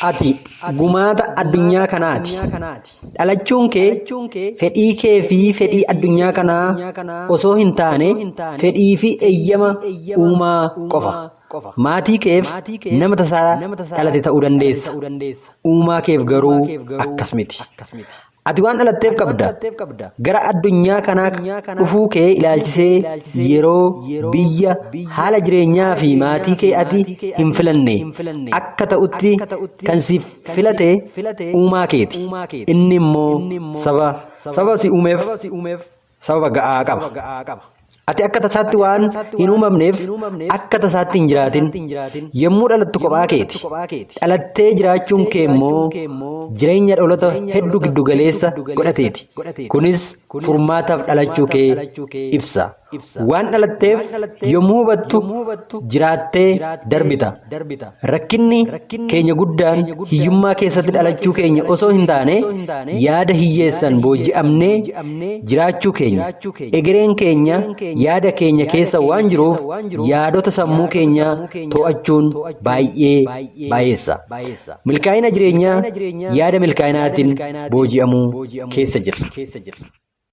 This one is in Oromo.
Ati gumaata addunyaa kanaati. Dhalachuun kee fedhii kee fi fedhii addunyaa kanaa osoo hin taane fedhii fi eeyyama uumaa qofa. Maatii keef nama tasaa dhalate ta'uu dandeessa. Uumaa keef garuu akkas miti. Ati waan dhalatteef qabda. Gara addunyaa kanaa dhufuu kee ilaalchisee yeroo, biyya, haala jireenyaa fi maatii kee ati hin filanne. Akka ta'utti kan siif filate uumaa keeti. Inni immoo sababa si uumeef sababa ga'aa qaba. Ati akka tasaatti waan hin uumamneef akka tasaatti hin jiraatin. Yommuu dhalattu kophaa keeti. Dhalattee jiraachuun kee immoo jireenya dhaloota hedduu giddu galeessa godhateeti. Kunis furmaataaf dhalachuu kee ibsa. Waan dhalatteef yommuu hubattu jiraattee darbita. Rakkinni keenya guddaan hiyyummaa keessatti dhalachuu keenya osoo hin taane yaada hiyyeessan booji'amnee jiraachuu keenya. Egereen keenya yaada keenya keessa waan jiruuf yaadota sammuu keenyaa to'achuun baay'ee baay'eessa. Milkaa'ina jireenyaa yaada milkaa'inaatiin booji'amuu keessa jira.